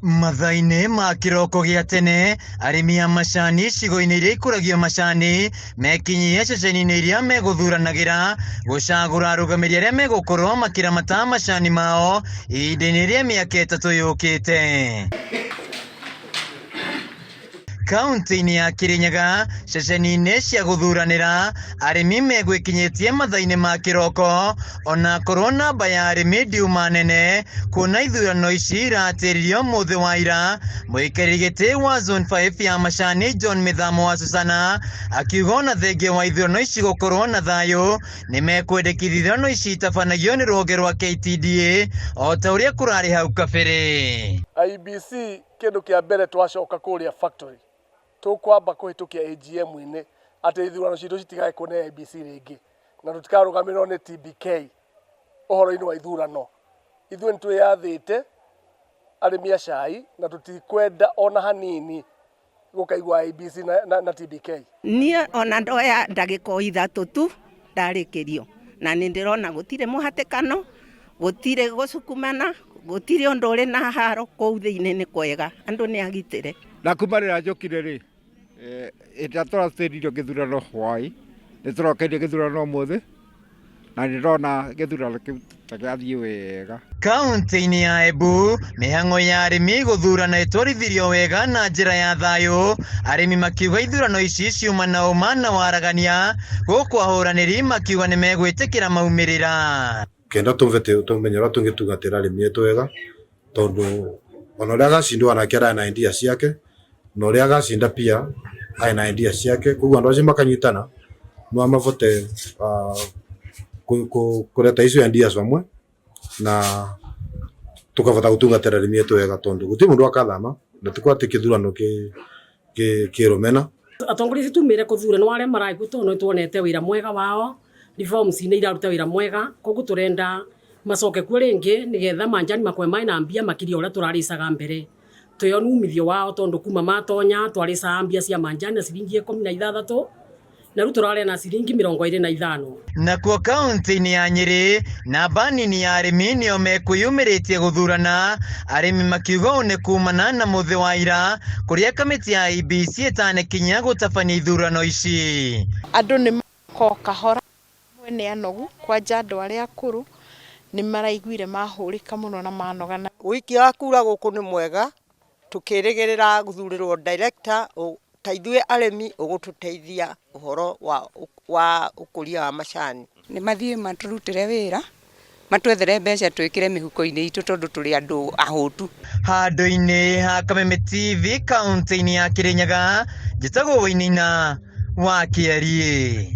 Mathaa-inĩ ma kĩroko gĩa tene, arĩmi a macani icigo-inĩ iria ikũragio macani mekinyie ceceni-inĩ iria megũthuranagĩra gũcagũra arũgamĩrĩri arĩa megũkorwo makĩramata macani mao ihinda-inĩ rĩa mĩaka 3 yũkĩte. Kaunti-inĩ ya Kirinyaga, ceceni-inĩ cia gũthuranĩra, arĩmi megwĩkinyĩtie mathaa-inĩ ma kĩroko, onakorwo namba ya arĩmi ndiuma nene, kuona ithurano ici iratĩririo ũmũthĩ wa ira, mũikarĩri gĩtĩ wa Zone 5 ya Macani John Mĩthamo wa Susana, akiuga ona thengia wa ithurano ici gũkorwo na thayũ, nĩ mekwendekithia ithurano ici itabanagio nĩ rũhonge rwa KTDA o ta ũrĩa kũrarĩ hau kabere. IEBC kĩndũ kĩa mbere twacoka kũrĩa factory tũkwamba kũhĩtũkia AGM-inĩ atĩ ithurano citũ citigekwo nĩ IEBC rĩngĩ na tũtikarũgamĩrĩrwo nĩ TBK ũhoro-inĩ wa ithurano. Ithuĩ nĩ twĩyathĩte arĩmi a cai na tũtikwenda ona hanini gũkaigua IEBC na TBK. Niĩ ona ndoya ndagĩka o 3 tu ndarĩkĩrio na nĩ ndĩrona gũtirĩ mũhatĩkano, gũtirĩ gũcukumana, gũtirĩ ũndũ ũrĩ na haro kũu thĩinĩ nĩ kwega, andũ nĩ agitĩre. Na kuma rĩrĩa njũkire rĩ, ĩrĩa tũratĩririo gĩthurano hwaĩ, nĩ tũrokeire gĩthurano ũmũthĩ, na nĩ ndĩrona gĩthurano kĩu ta gĩathiĩ wega. Kaunti-inĩ ya Embu, mĩhang'o ya arĩmi gũthurana ĩtwarithirio wega na njĩra ya thayũ, arĩmi makiuga ithurano ici ciuma na ũma na waragania, gũkũ ahũranĩri makiuga nĩ megwĩtĩkĩra maumĩrĩra. Kenda tumvete tumenye uria tungitungatira arimi etu wega tondu ona uria agacindwo onake arĩ na idea ciake na uria agacinda pia arĩ na idea ciake koguo andu acio makanyitana no mabote kureta icio ideas vamwe na tukavota gutungatira arimi etu wega tondu guti mundu akathama na ti kwati kithurano ki rumena. Atongoria acio tumire kuthura no aria maraigua tondu nituonete wira mwega wao, reforms ni iraruta wira mwega, koguo turenda macoke kuo ringi nigetha manjani makwe mai na mbia makiria uria turaricaga mbere. Twiyona umithio wao tondu kuma matonya twaricaga mbia cia manjani na ciringi 16 na riu turaria na ciringi 25. Nakuo kaunti-inĩ ya Nyĩrĩ, namba nini ya arĩmi nĩo mekwĩyumĩrĩtie gũthurana, arĩmi makiuga ũũ nĩ kumana na mũthĩ wa ira kũrĩa kamĩtĩ ya IEBC ĩtanekinyia gũtabania ithurano ici. Andũ nĩ ko kahora mwene anogu kwanja andũ arĩa akũrũ nĩ maraiguire mahũrĩka mũno na manogana. Ũikia wa kura gũkũ nĩ mwega, tũkĩrĩgĩrĩra gũthurĩrwo director ta ithuĩ arĩmi ũgũtũteithia ũhoro wa ũkũria wa macani. Nĩ mathiĩ matũrutĩre wĩra, matwethere mbeca twĩkĩre mĩhuko-inĩ itũ tondũ tũrĩ andũ ahũtu. Handũ-inĩ ha Kameme TV kaunti-inĩ ya Kirinyaga, njĩtagwo Wainaina wa Kĩariĩ.